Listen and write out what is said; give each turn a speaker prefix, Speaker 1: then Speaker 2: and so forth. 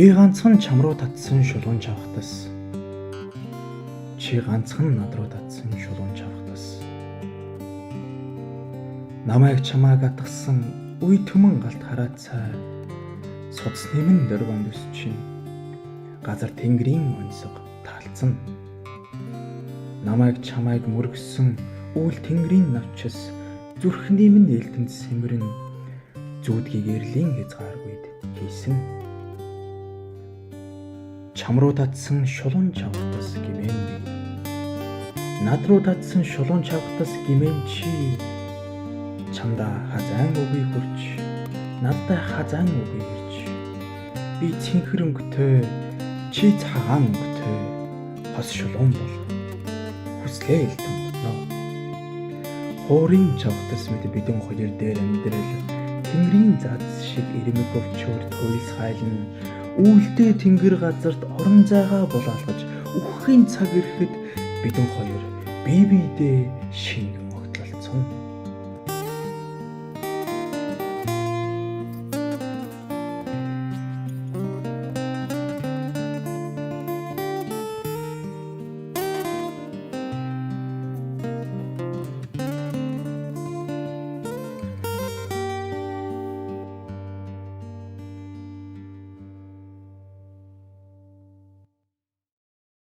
Speaker 1: Би ганцхан чам руу татсан шулуун чавхдас. Чи ганцхан над руу татсан шулуун чавхдас. Намайг чамааг атгасан үе түмэн галт хараацай. Судасны минь дөрвөн төс чинь газар тэнгэрийн онцог таалцсан. Намайг чамайг мөргсөн үйл тэнгэрийн навчис зүрхний минь ээлтэнд сэмэрэн зүүдгийг эрлийн хязгааргүйд хийсэн. Чам руу татсан шулуун чавхдас гимэн би. Над руу татсан шулуун чавхдас гимэн чи. Чамдаа хазайн үгүй хурч, надтай хазайн үгүй ирч. Би цэнхэр өнгөтэй, чи цагаан өнгөтэй. Хос шулуун бол хүслээ элтэн бодно. Хуурын чавхдас мэт бидэн хоёр дээр амьдрал тэнгэрийн зад шиг ирмэг өвчөөр туйлс хайлна. Үйлдээ тэнгэр газарт орон зайгаа булаалгаж үхэхийн цаг ирэхэд бидэн хоёр бие биедээ шингэн огтлолцсон.